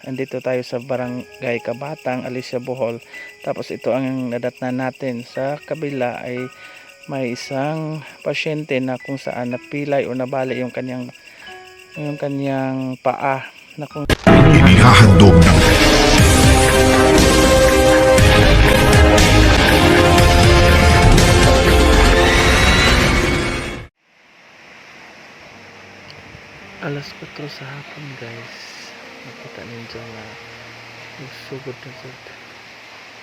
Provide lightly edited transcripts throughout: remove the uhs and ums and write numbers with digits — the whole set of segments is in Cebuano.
Andito tayo sa Barangay Kabatang, Alicia, Bohol. Tapos ito ang nadatnan natin. Sa kabila ay may isang pasyente na kung saan napilay o nabali yung kanyang paa na kung Inihahandog ng Alas 4 sa hapon, guys. Nakita ninyo nga nagsugod na jud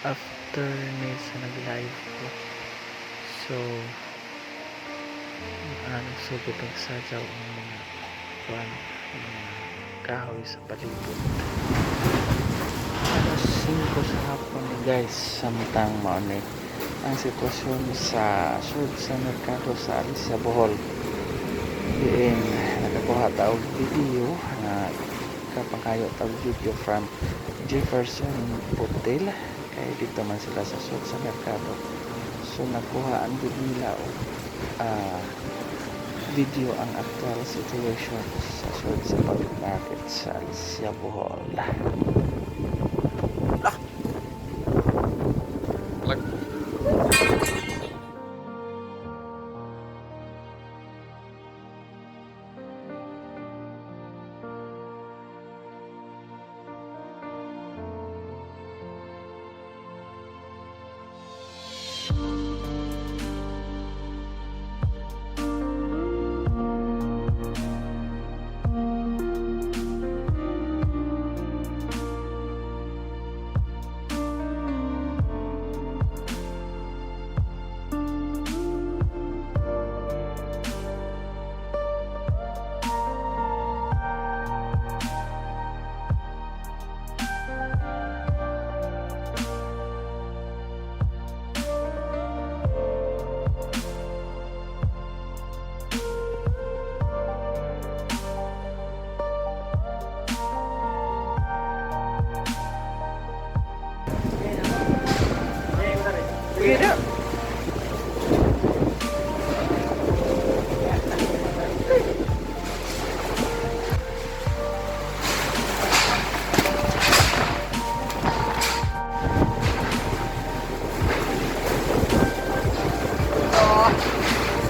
after ni sa nag-live ko. So nagsugod nagsadyaw ang mga kuan, mga kahoy sa palibot. Alas 5 sa hapon ni, guys. Samtang mao ni ang sitwasyon sa sud sa merkado sa Alicia, Bohol, diin nakakuha ta og video na kapangkayo ta og video from Jefferson Hotel kay dito man sila sa sud sa merkado. So nakuhaan gud nila og video ang actual situation sa sud sa public market sa Alicia, Bohol.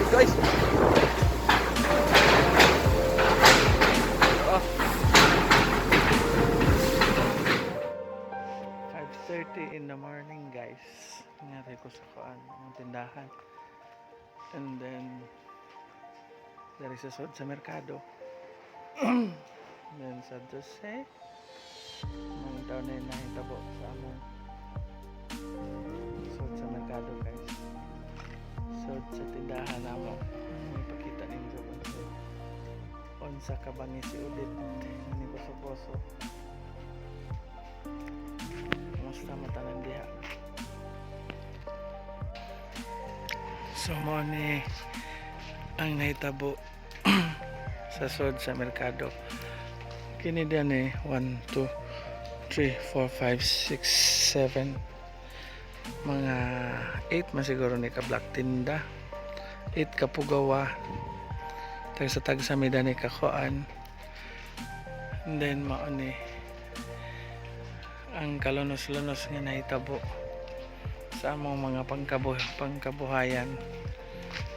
Guys. 5:30 in the morning, guys. Nangyari ko sa kuan ng tindahan. And then dari sa sud sa merkado. Then sa 12 mga taon na yung nahitabo sa among sud sa merkado, guys. Sud sa tindahan namo. May pakita ninyo unsa ka bangis si Udit ni Puso-Puso. Kumusta mo tanan diha? So mo ni ang nahitabo sa sud sa merkado. Kini diyan eh 1, 2, 3, 4, 5, 6, 7, mga 8 man siguro ni ka black tinda, 8 ka pugawa, tag sa tag sa mida ni kakuan. And then mao ni ang kalunos-lunos nga nahitabo sa among mga pangkabuhayan,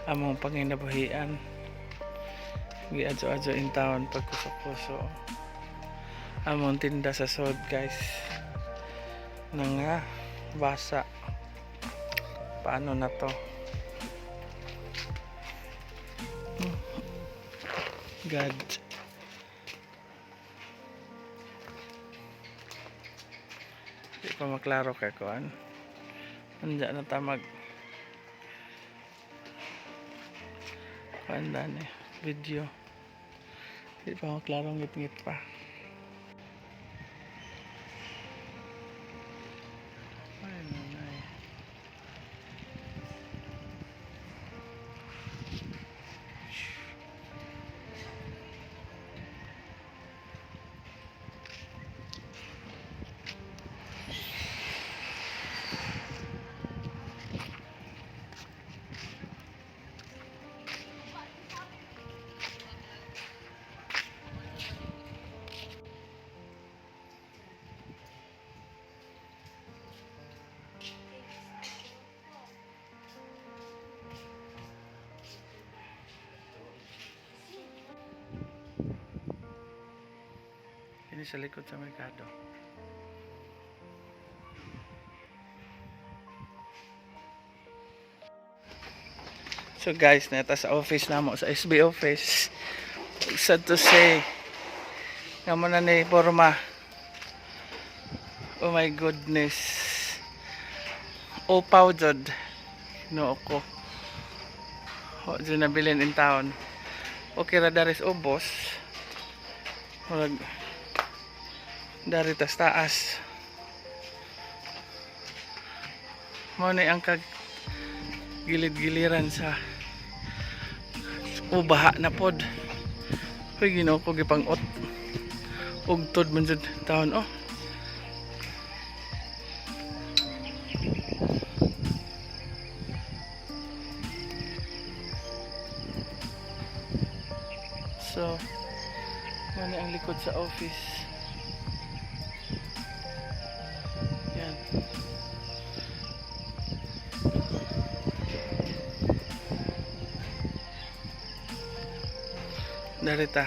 among panginabuhian. Giadyo-adyo in town pagkuso-kuso among tinda sa sod, guys, nanga basa. Paano na to? God, di pa maklaro kay kuan. Andiyan na ta mag kuan dani video. Di pa maklaro, ngit-ngit pa. Ay, nanay. Dini sa likod sa merkado. So guys, neta sa office namo sa SB office. Sad to say, nga mo na ni forma. Oh my goodness. Upaw jud. No ko. Wa jud nabilin in town. Okay ra daris ubos. Murag dari tas taas. Mo ni ang kag gilid-giliran sa ubaha na pod. Uy, Ginoo ko gipang-ot. Ugtod man jud taon oh. So, muna ang likod sa office. Yan. Darita.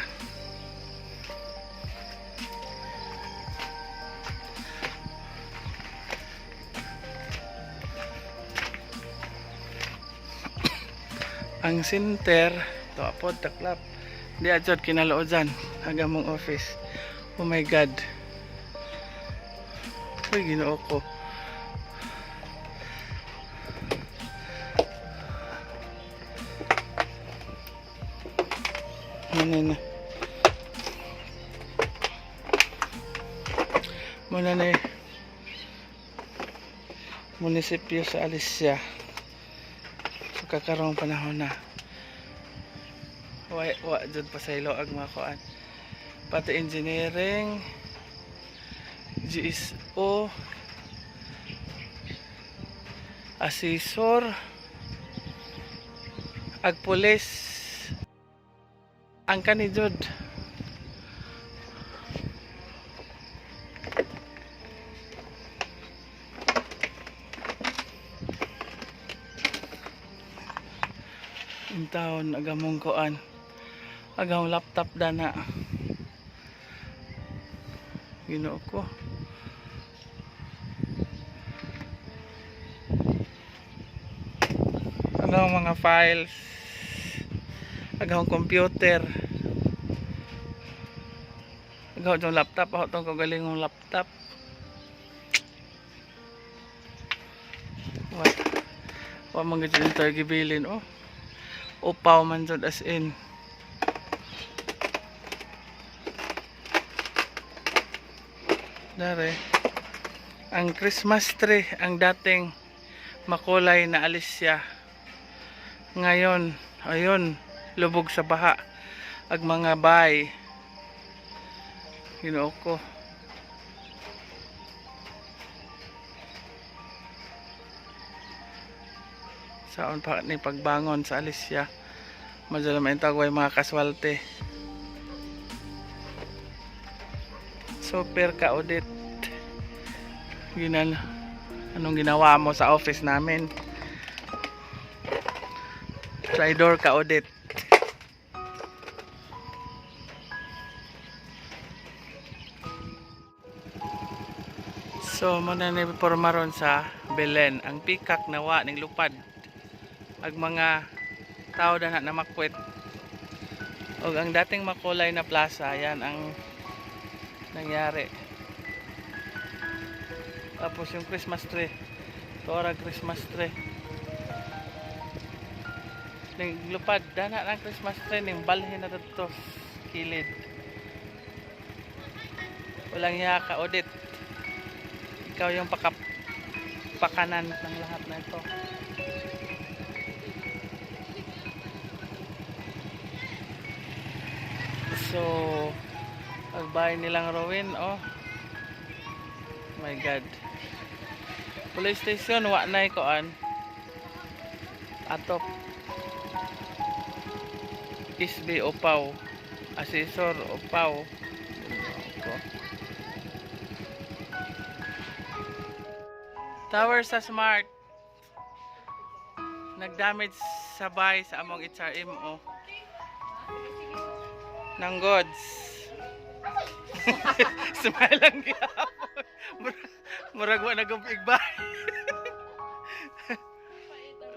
Ang center, to apod taklap. Di adjot kinaloodan hanggang mong office. Oh my God. Uy, Ginoo ko. Muna na. Muna na eh. Munisipyo sa Alicia. Sa kakarong panahon na. Wa, wa jud pa sa ilo ang mga kuan. Pati engineering, GSO, assessor, ag pulis, ang kani jud. In town agamong kuan. Agamong laptop dana. Ginoo ko. Ano ang mga files? Agahong computer. Agaw tong laptop, ako tong kagalingong laptop. What? Wa man gid tayo gibilin oh. Upaw man jud as in. Dare. Ang Christmas tree, ang dating makulay na alisya. Ngayon, ayun, lubog sa baha. Ag mga bay. Ginoo ko. Saon pa ni pagbangon sa Alicia. Madala man tagway mga kaswalte. Super ka audit. Ginan anong ginawa mo sa office namin? Traidor ka audit. So muna ni pormaron sa Belen ang pikak nawa ning lupad ag mga tao dana na makwit. Og ang dating makulay na plaza, yan ang nangyari. Tapos yung Christmas tree. Tora Christmas tree. Ning lupad dana ng Christmas tree ning balhin na didto sa kilid. Walang hiya ka, Odit. Ikaw yung pakanan ng lahat na ito. So, ang bahay nilang Rowin, oh. My God. Police station, wa na koan. Atop. SB Opaw. Assessor Opaw. Ako. Tower sa Smart. Nagdamage sa bahay sa among HRMO. Ng goods. Smile lang gihapon. Murag wa nagubig-bay.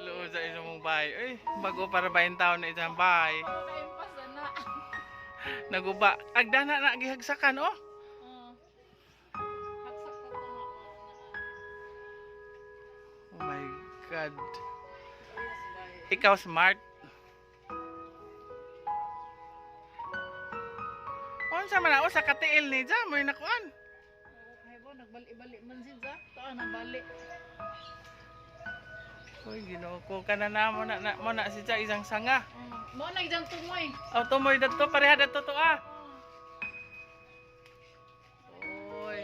Luod sa isang mong bahay. Ay, bago para ba yung taon na isang bahay. Naguba. Agdana na gihagsakan oh. Oh my God. Ikaw smart. Unsa man ako sa katiil ni Ja, mo nakuan. Ay bo, nagbali-bali man siya. Taan ang bali. Uy, Ginoo ko kana na mo na, na mo na si Ja isang sanga. Mo na gidang tumoy. Aw tumoy dadto pareha dadto to ah. Uy.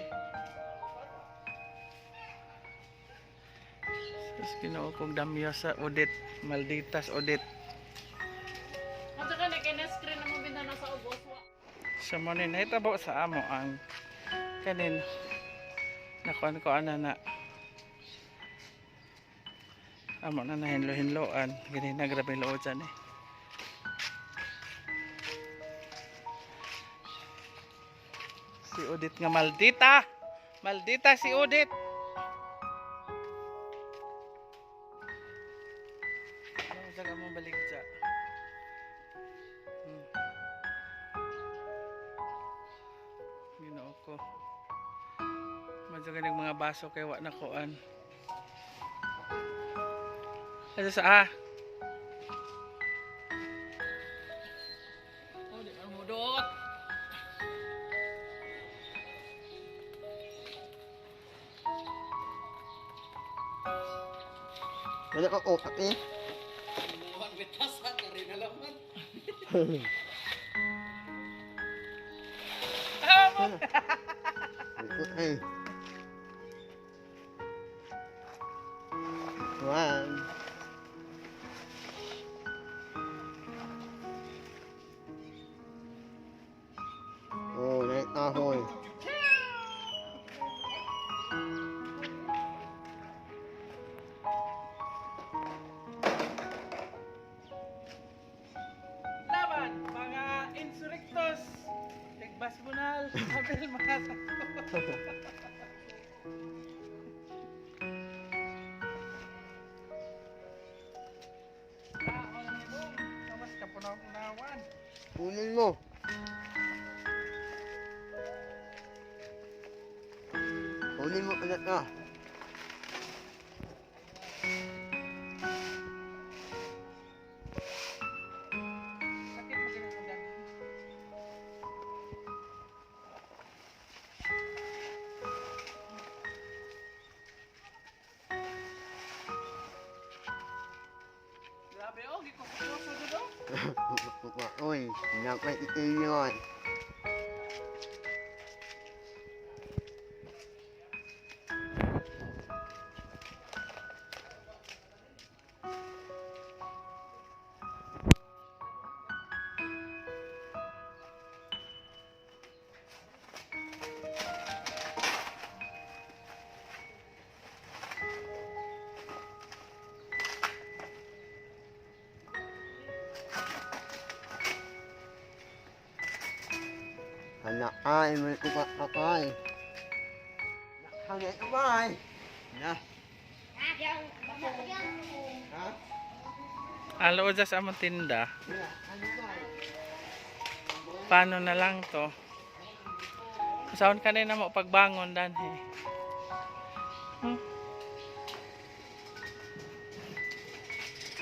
Sus, Ginoo kong damyo sa Odit, malditas Odit. At saka na kay screen na mo bintana sa ubos wa. Sa mo ni nahitabo sa amo ang kanin nakuan ko ana na amo na nahinlo-hinloan gani na grabe luod sa ni si Odit nga maldita, maldita si Odit. Ano sa ka mo baligya? Ginoo ko. Medyo ganing mga baso kay wa na kuan. Ito sa ah. Oh, di man mudot. Wala ka otak eh. Eh. One. Oh, naik ahoy. Laban mga insurrectos. Tigbas bunal, Abel mga Kaon ni Bong, kawas ka punaw-punawan. Kunin mo. Kunin mo ulit na. Sakit mo kinakundang. Grabe oh, gikukuloso dito. Uy, dapat iyon. Hanakay mo ito kakay. Nakangay ka ba? Na. Ha? Alo sa among tinda. Ano ba? Paano na lang to? Saan ka na mo pagbangon danhi?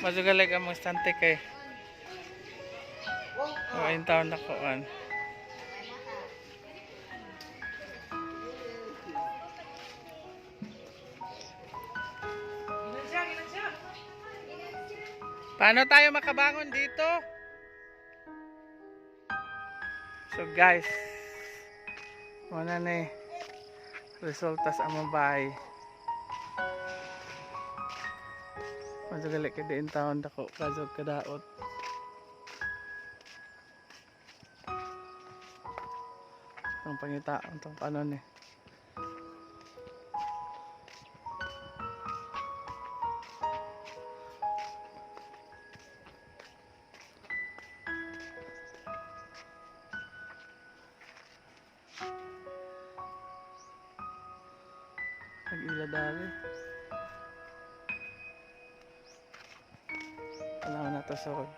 Mazugalag ang mga stante kay. O, ayun taon na koan. Paano tayo makabangon dito? So guys, wala na eh. Resulta sa among bahay. Madagali ka din taon dako kazog kadaot. Ang pangita ang tong kanon eh. Ila dali. Wala na to sod.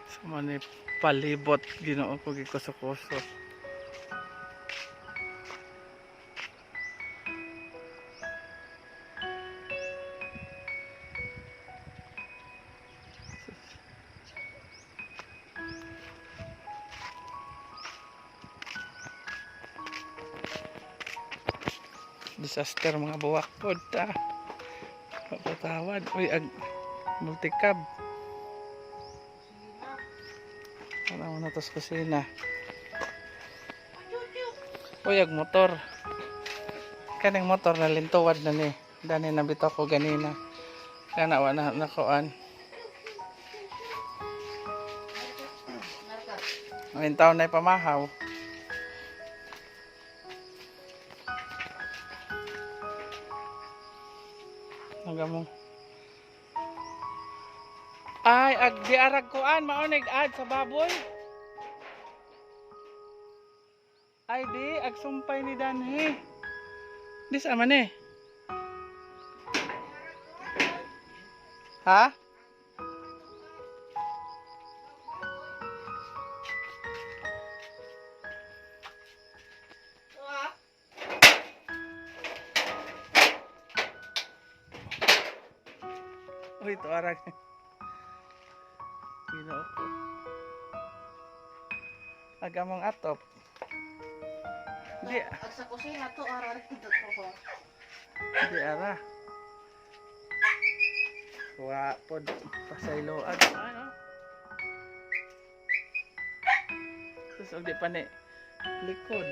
So man ni palibot, Ginoo ko, gikuso-kuso. Disaster mga buwak pod ta. Papatawad. Uy, ag multicab. Wala mo na to sa kusina. Uy, ag motor. Kaning motor na lintuwad na ni. Dani na bitaw ko ganina. Kana wa na nakuan. Ngayon taon na pamahaw. Naga mo. Ay, ag di arag kuan maonig ad sa baboy. Ay di ag sumpay ni Danhi. Di sa man eh. Ha? Uy, ito arag. Ginoo ko. Ag among atop. Di, Ag sa kusina to ara rin ko. Di ara. Wa pod pasaylo ag ano. Sus og di pa ni likod.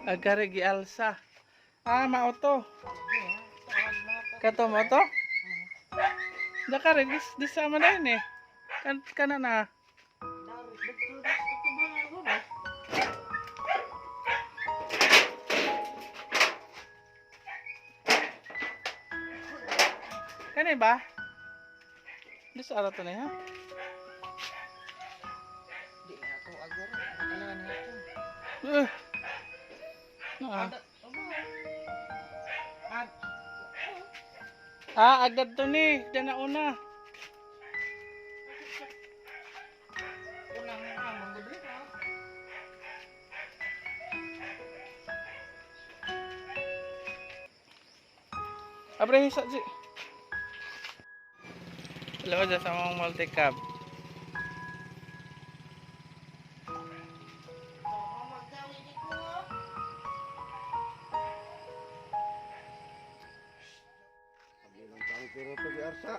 Agare gialsa. Ah, mao to. Kato mo to? Dakare dis dis sama na yun eh. Kan kana na. Kani ba? Dis ara to na ha. Di ako agara. Kailangan nito. Ah. Ad Ah, agad to ni. Diyan na una. Unang amang gudri ka. Abre sa si. Hello, dyan sa mga multicab. Ang tangkiro to di arsa.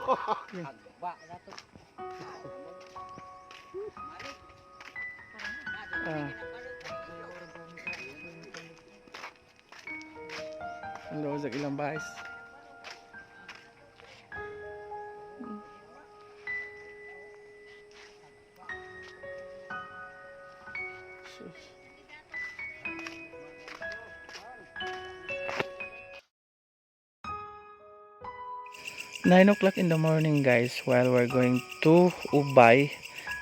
Agba na to. Ah. Hello, sa ilang bahis. Sus. 9 o'clock in the morning, guys, while we're going to Ubay.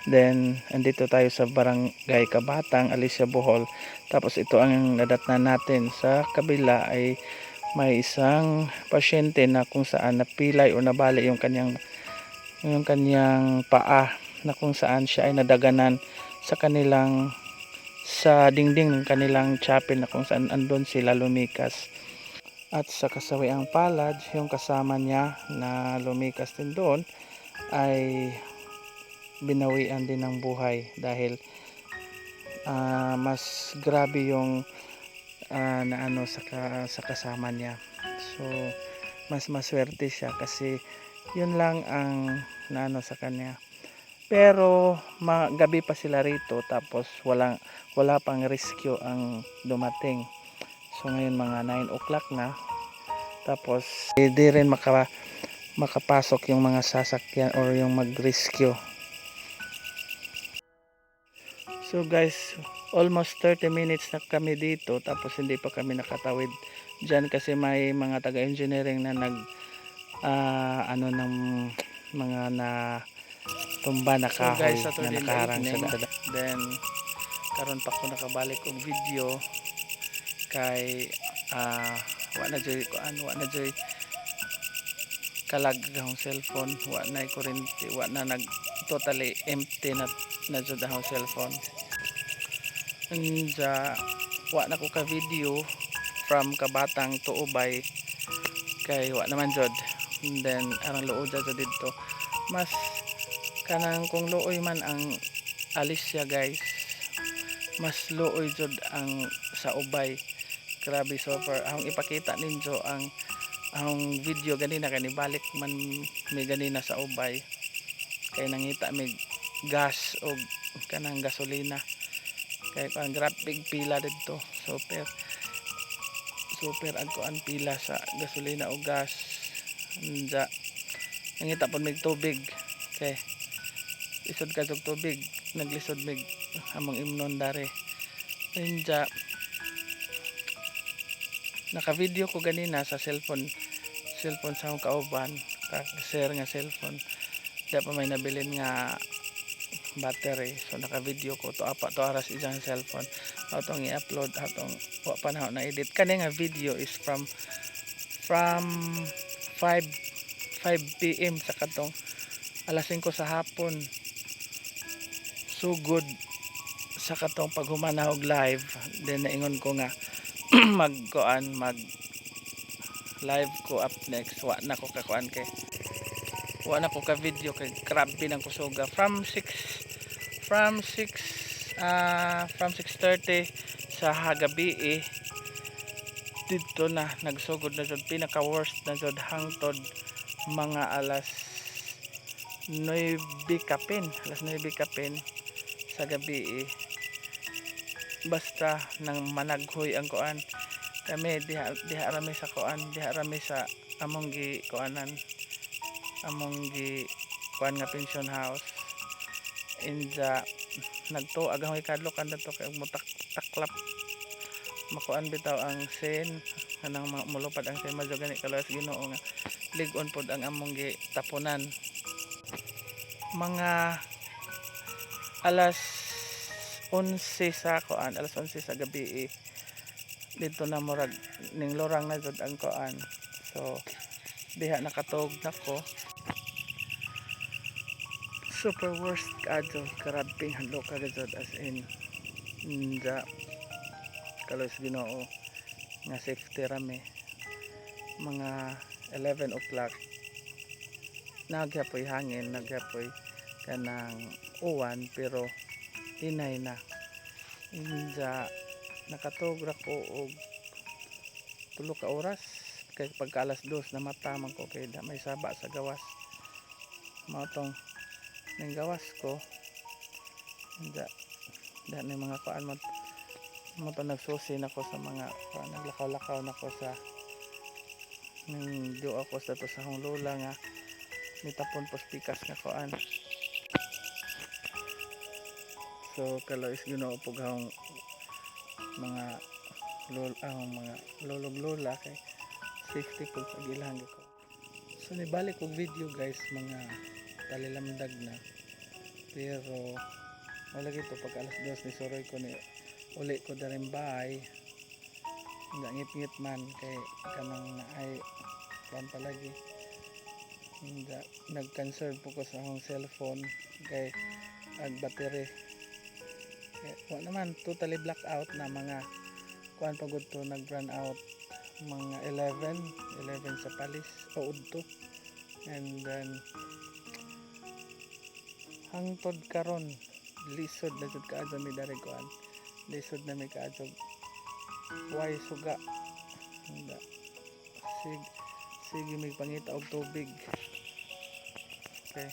Then andito tayo sa Barangay Kabatang, Alicia, Bohol. Tapos ito ang nadatna natin. Sa kabila ay may isang pasyente na kung saan napilay o nabali yung kanyang paa na kung saan siya ay nadaganan sa dingding ng kanilang chapel na kung saan andon sila lumikas. At sa kasawiang palad, yung kasama niya na lumikas din doon ay binawian din ng buhay dahil mas grabe yung naano sa kasama niya. So mas maswerte siya kasi yun lang ang naano sa kanya. Pero gabi pa sila rito, tapos wala pang rescue ang dumating. So ngayon mga 9 o'clock na. Tapos hindi rin makapasok yung mga sasakyan or yung mag-rescue. So guys, almost 30 minutes na kami dito, tapos hindi pa kami nakatawid dyan kasi may mga taga-engineering na nag ano ng mga na tumba na kahoy So guys, na Saturday nakaharang evening, sa then Karon pa ko nakabalik og video kay wa na joy kuan, wa na joy kalag akong cellphone, wa na kuryente, wa na, nag totally empty na na jud akong cellphone. Unja, wa na ko ka video from Kabatang to Ubay kay wa naman jud. And then arang luod jud didto, mas kanang kung luoy man ang Alicia guys, mas luoy jud ang sa Ubay. Grabe, so far akong ipakita ninyo ang video ganina kay nibalik man mi ganina sa Ubay kay nangita mig gas o kanang gasolina kay ang grabe pila didto. Super super ang kuan, pila sa gasolina o gas. Unja, nangita pud mig tubig kay lisod ka og tubig, naglisod mig among imnon dare. Unja, naka-video ko ganina sa cellphone sa akong kauban ka share nga cellphone. Di pa may nabilin nga battery, so naka-video ko to apa to aras isang cellphone atong i-upload, atong wa pa na na edit. Kani nga video is from 5 5 p.m. sa katong alas 5 sa hapon, sugod sa katong paghuman og live. Then naingon ko nga magkuan, mag live ko up next. Wa na ko kakuan kay wa na ko ka video kay grabe ng kusuga from 6 from 6 from 6:30 sa hagabi eh, dito na nagsugod na jud, pinaka worst na jud hangtod mga alas 9 kapin, alas 9 kapin sa gabi eh. Basta nang managhoy ang kuan, kami diha diha rami sa kuan, diha rami sa among gi kuanan, among gi kuan nga pension house. Inja, nagtuo ang ikadlok to kay mutak taklap, makuan bitaw ang sen, kanang mga mulupad ang sen. Madyo gani kaluwas Ginoo nga lig-on pod ang among gi tapunan. Mga alas 11 sa kuan, alas 11 sa gabi eh, dito na murag ning lorang na jud ang kuan. So diha nakatog nako. Super worst kaadto, grabeng hadlok ka jud, as in. Nja, kaluwas Ginoo nga safety rami. Mga 11 o'clock, nagyapoy hangin, nagyapoy kanang uwan, pero hinay na. Inja, nakatog ra ko og 3 ka oras kay pagka alas 2 na man ko kay da may saba sa gawas. Mao tong ning gawas ko. Inja, da ni mga kuan mo mo to, nagsusi na ko sa mga kuan, naglakaw-lakaw na ko sa ning do ako sa to sa akong lola nga mitapon pos pikas nga kuan. So kalois Ginoo pug akong mga lol, ang mga lolog lola kay safety pug sa ilang ko. So nibalik og video guys, mga talilamdag na, pero wala gito. Pag alas 2 ni suroy ko, ni uli ko daring bahay. Ngit-ngit man kay kanang naay kuan palagi. Hindi, nag-conserve po ko sa akong cellphone kay ag battery kay wa naman totally black out na. Mga kuan pa gud to, nag run out mga 11 11 sa palis o udto. And then hangtod karon lisod na jud kaadto mi dari kuan, lisod na mi kaadto, way suga. Hindi. Sige mig pangita og tubig. Okay.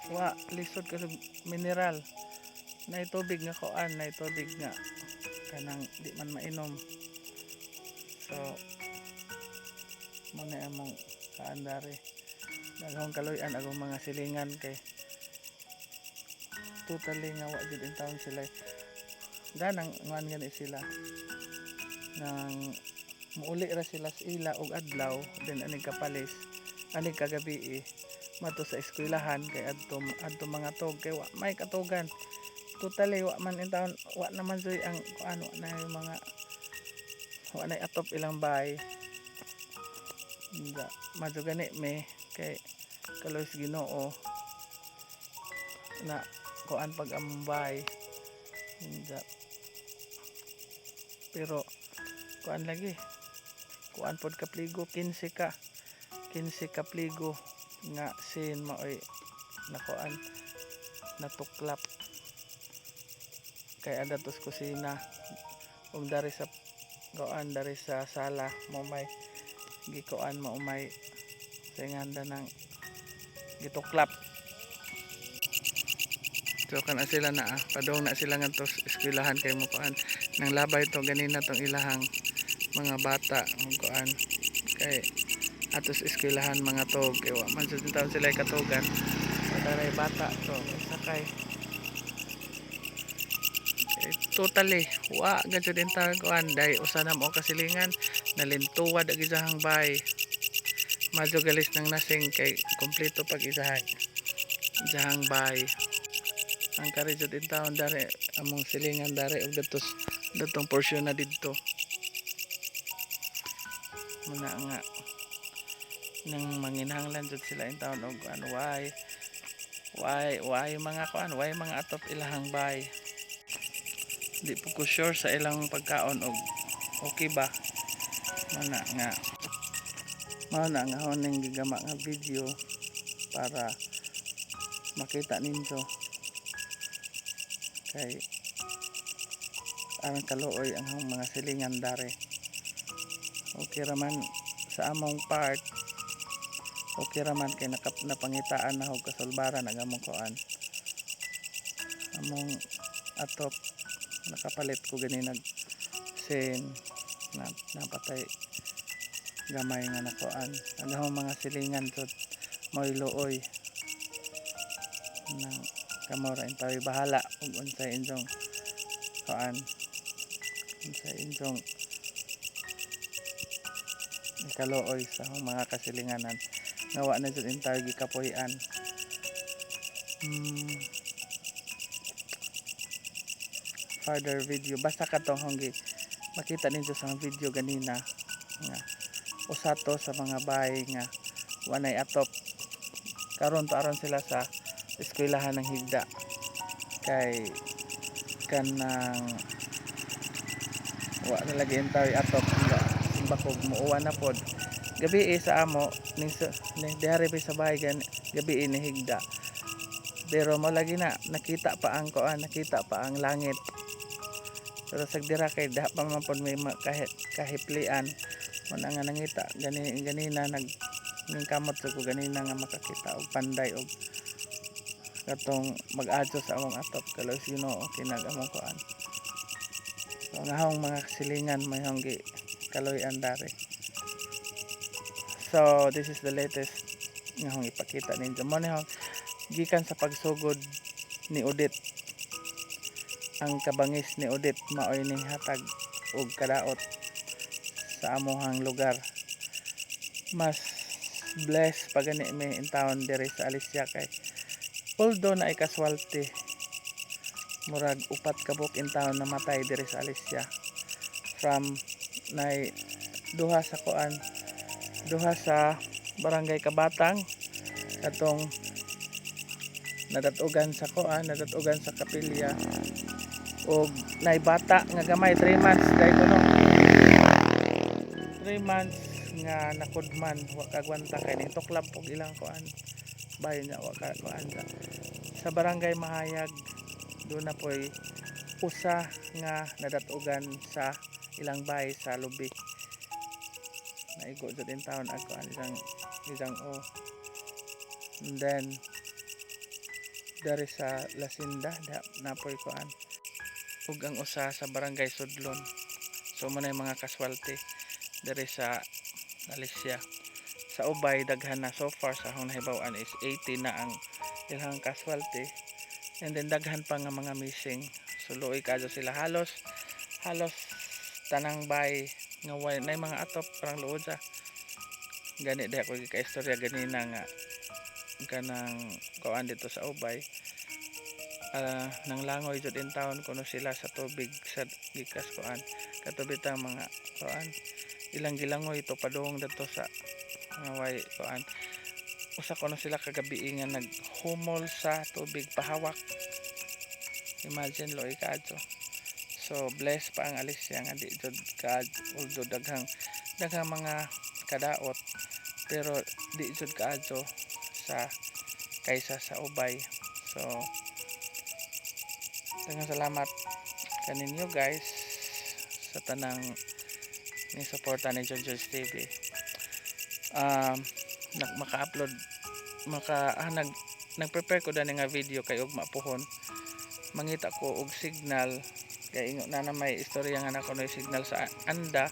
Wa, lisod kasi mineral. Nay tubig nga kuan, nay tubig nga kanang di man mainom. So mo na among kaandari. Daghang kaluy-an agong mga silingan kay totally nga wa jud in town sila. Ganang ngan gani sila nang muuli ra sila sa ila og adlaw, then anig kapalis, anig kagabi eh, mato sa eskwelahan kay adto adto mga tog kay wa may katugan. Totally wa man in taon, wa naman joy ang kuan, wa na yung mga, wa na atop ilang bahay. Nga, madyo gani me kay kaloy sa Ginoo na kuan pag among bahay. Nga. Pero kuan lagi, kuan pod kapligo, 15 ka, 15 ka pligo nga sin maoy nakuan, natuklap kay adatos kusina ug dari sa kuan, dari sa sala mo may gikuan, mo may singanda ng gituklap. So kana sila na ah, padong na sila ngadto sa eskwelahan kay mo kuan nang labay to ganina tong ilahang mga bata ang kuan kay atos eskwelahan mga tog kay wa man sa taon sila katugan. So daray bata to sakay kay totally wa gadyo din taon kuan dai usa na mo kasilingan nalintuwad ang isahang bay. Madyo galis ng nasing kay kompleto pag isahang bay ang kari jud in taon dari among silingan dari og datos datong porsyon na didto muna nga nang manginahanglan jud sila in taon og ano, why mga kuan, why mga atop ilahang bay. Di po ko sure sa ilang pagkaon og okay ba. Mao na nga ning gigama nga video para makita ninyo kay aron kaluoy ang among mga silingan dare. Okay raman sa among part, okay raman kay napangitaan na og kasulbaran ang among kuan, among atop. Nakapalit ko gani nag sen na napatay gamay nga nakuan ang among mga silingan. So mo'y luoy nang kamo ra intawi bahala ug unsay inyong kuan, unsay inyong ikaluoy sa akong mga kasilinganan nga wa na jud intawi gikapuy-an. Further video basta katong honggi makita ninyo sa video ganina nga usa to sa mga bahay nga wanay atop. Karon to aron sila sa eskwelahan ng higda kay kanang wa na lagi intawi atop nga bakog muuwan na pod gabi eh sa amo ning ning dihari pa sa bahay gan gabi eh, ni higda, pero mo lagi na nakita pa ang kuan, nakita pa ang langit. Pero sa dira kay daha pa man pod may kahit kahiplian mo na nga nangita gani ganina nag ning kamot sa ko ganina nga makakita og panday og katong mag-adyo sa among atop. Kaloy Ginoo kinag among kuan. So ang ahong mga silingan may honggi kaloy-an dare. So this is the latest nga hong ipakita ninyo. Mo ni hong gikan sa pagsugod ni Odette, ang kabangis ni Odette maoy ning hatag og kadaot sa amohang lugar. Mas blessed pa gani mi in town diri sa Alicia kay although na casualty, murag upat ka buok in town namatay diri sa Alicia from nay duha sa kuan, duha sa Barangay Kabatang katong nadatugan sa kuan, nadatugan sa kapilya, og nay bata nga gamay, 3 months dahil kuno, 3 months nga nakudman, wa kagwanta kay ning tuklab og ilang kuan bayo niya, wa ka kuan. Sa Barangay Mahayag doon na po'y usa nga nadatugan sa ilang bahay sa lubi, naigo jud in town ag kuan isang isang o. And then dari sa Lasinda da napoy kuan ug ang usa sa Barangay Sudlon. So mo na yung mga casualty diri sa Alicia. Sa Ubay daghan na. So far sa akong nahibaw-an is 80 na ang ilang casualty and then daghan pa nga mga missing. So luoy kayo sila. Halos halos tanang bay nga way nay mga atop parang luod sa gani. Di ako gika-istorya ganina nga kanang kuan dito sa Ubay. Nang langoy jud in town kuno sila sa tubig sa gikas kuan, kato bitang mga kuan, ilang gilangoy to padung dadto sa mga way kuan. Usa kuno sila kagabi nga naghumol sa tubig pahawak. Imagine, loy kaadto. So bless pa ang Alicia nga di jud kaad, although daghang daghang mga kadaot, pero di jud kaadto sa kaysa sa Ubay. So daghang salamat kaninyo guys, sa tanang ni suporta ni John Jones TV. Nag maka-upload maka ah, nag nag-prepare ko dani nga video kay ugma pohon mangita ko og signal, kay ingo na na may istorya nga nako na signal sa Anda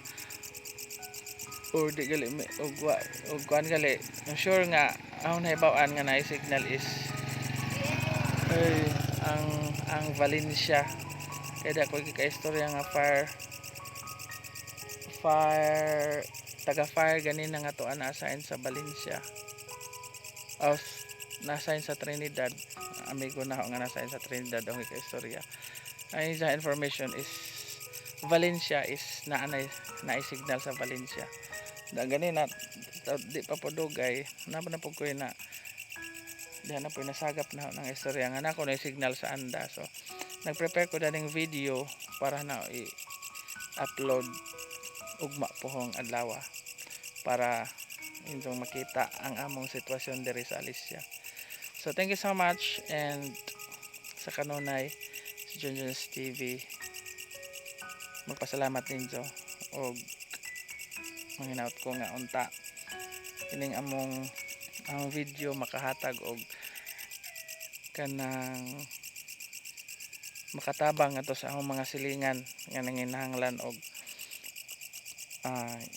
or di gali og wa og kuan gali. I'm sure nga ang nahibaw-an nga naay signal is ay, ang Valencia, kaya da ko istorya nga fire fire taga fire ganin na nga to na-assign sa Valencia, oh, na-assign sa Trinidad. Amigo na ako nga na-assign sa Trinidad ang istorya ay sa information is Valencia is naanay na signal sa Valencia da gani na di pa po dugay na po ko na diha na po nasagap na ng istorya nga nako na signal sa Anda. So nagprepare ko daning video para na i-upload ugma pohong adlaw para inyong makita ang among sitwasyon diri sa Alicia. So thank you so much and sa kanunay si John Jones TV magpasalamat ninyo og manginaot ko nga unta kining among ang video makahatag og kanang makatabang ato sa among mga silingan nga nanginahanglan og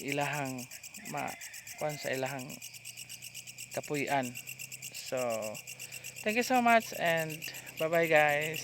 ilahang ma kuan sa ilahang kapuy-an. So thank you so much and bye bye guys.